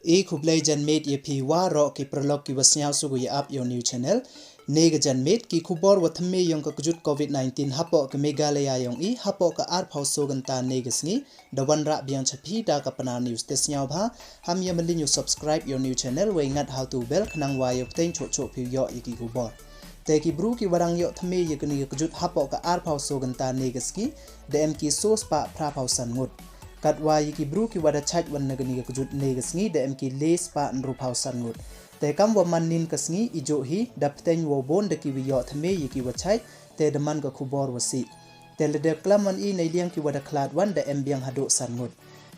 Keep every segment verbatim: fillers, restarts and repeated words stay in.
E khublei janmiet ya phi waroh ki paralok ki wa sniaw suk u ya ap ya u new channel. Ne ka janmiet ki khubor wa thymme yong ka kjut covid nineteen hapoh ka Meghalaya yong i, hapoh ka arphaw so kynta ne ka sngi, da wan rah biang cha phi da ka Pnar News. Te sniawbha, ham ya malin u subscribe ya u new channel, wei ngat ha u tu bell khnang wa yoh pteng choh choh phi u yoh ya ki khubor. Te ki bru ki wa dang yoh thymme ya kani ka kjut hapoh ka arphaw so kynta ne ka sngi, da em ki so spah phraphaw san ngut. Katwa ya ki bru ki wa da chait wan na kani ka kjut ne ka sngi, da em ki le spah ynruphaw san ngut. Te kam wa man nin ka sngi i joh hi, da pteng wow bon da ki wa yoh thymme ya ki wa chait, te da man ka khubor wa sih. Te lada klam wan i nei liang ki wa da khlad wan, da em biang haduh san ngut.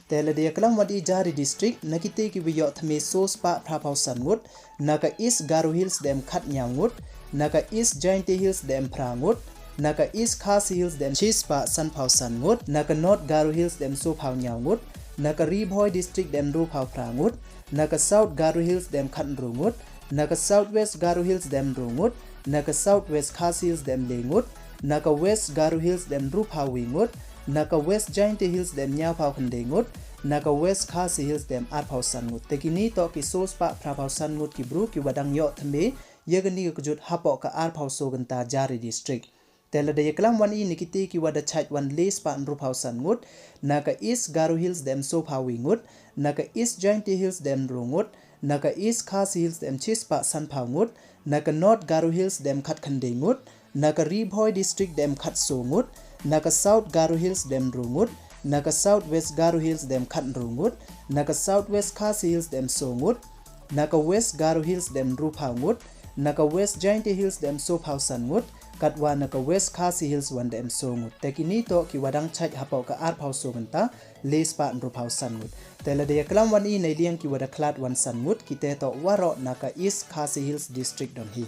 Te lada ya klam wan i jari district, na kite ki wa yoh thymme so spah phraphaw san ngut, na ka East Garo Hills da em khatnyaw ngut, na ka East Jaintia Hills da em phra ngut, na ka East Khasi Hills da em chi spah sanphaw san ngut, na ka North Garo Hills da em sophaw nyaw ngut, na ka Ri Bhoi District da em ynruphaw phra ngut, na ka South Garo Hills da em khatynru ngut, na ka South West Garo Hills da em ynru ngut, na ka South West Khasi Hills da em le ngut, na ka West Garo Hills da em ynruphaw wi ngut, na ka West Jaintia Hills da em nyawphaw khyndai ngut, na ka West Khasi Hills da em arphaw san ngut. Te kini toh ki so spah phraphaw san ngut ki bru ki wa dang yoh thymme ya kani ka kjut hapoh ka arphaw so kynta jari district. Te lada ya klam wan i na kite ki wa da chait wan le spah ynruphaw san ngut, na ka East Garo Hills da em sophaw wi ngut, na ka East Jaintia Hills da em ynru ngut, na ka East Khasi Hills da em chi spah sanphaw ngut, na ka North Garo Hills da em khatkhyndai ngut, na ka Ri Bhoi District da em khatso ngut, na ka South Garo Hills da em ynru ngut, na ka South West Garo Hills da em khatynru ngut, na ka South West Khasi Hills da em so ngut, na ka West Garo Hills da em ynruphaw ngut, na ka West Jaintia Hills da em sophaw san ngut, katwa na ka West Khasi Hills wan da em so ngut. Te kini toh ki wa dang chait hapoh ka arphaw so kynta, le spah ynruphaw san ngut. Te lada ya klam wan i nei liang ki wa da khlad wan san ngut, kite toh waroh na ka East Khasi Hills District don hi.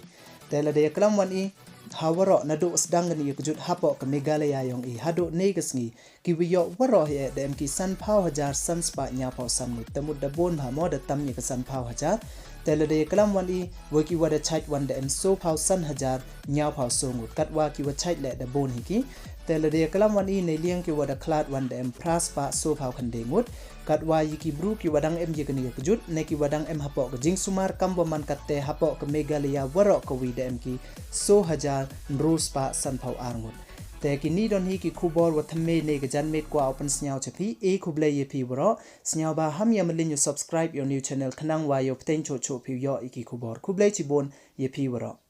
Te lada ya klam wan i, ha waroh naduh sdang kani ka kjut hapoh ka Meghalaya yong i, haduh ne ka sngi, ki wa yoh waroh hi eh da em ki sanphaw hajar san spah nyawphaw san ngut. Te mut da bon bha mo, da tam ya ka sanphaw hajar. Te lada ya klam wan i, wa ki wa da chait wan da em sophaw san hajar nyawphaw so ngut. Katwa ki wa chait le da bon hi ki. Te lada ya klam wan i nei liang ki wa da khlad wan da em phra spah sophaw khyndai ngut. Katwa ya ki bru ki wa dang em ya kani ka kjut, ne ki wa dang em hapoh ka jingsumar, kam wa man katte hapoh ka Meghalaya waroh kawi da em ki so hajar ynru spah sanphaw ar ngut. Te kini don hi ki khubor wa thymme ne ka janmiet kwah u pynsniaw cha phi. E khublei ya phi waroh. Sniawbha ham ya malin u subscribe ya u new channel khnang wa yoh pteng choh choh phi u yoh ya ki khubor. Khublei chibun ya phi waroh.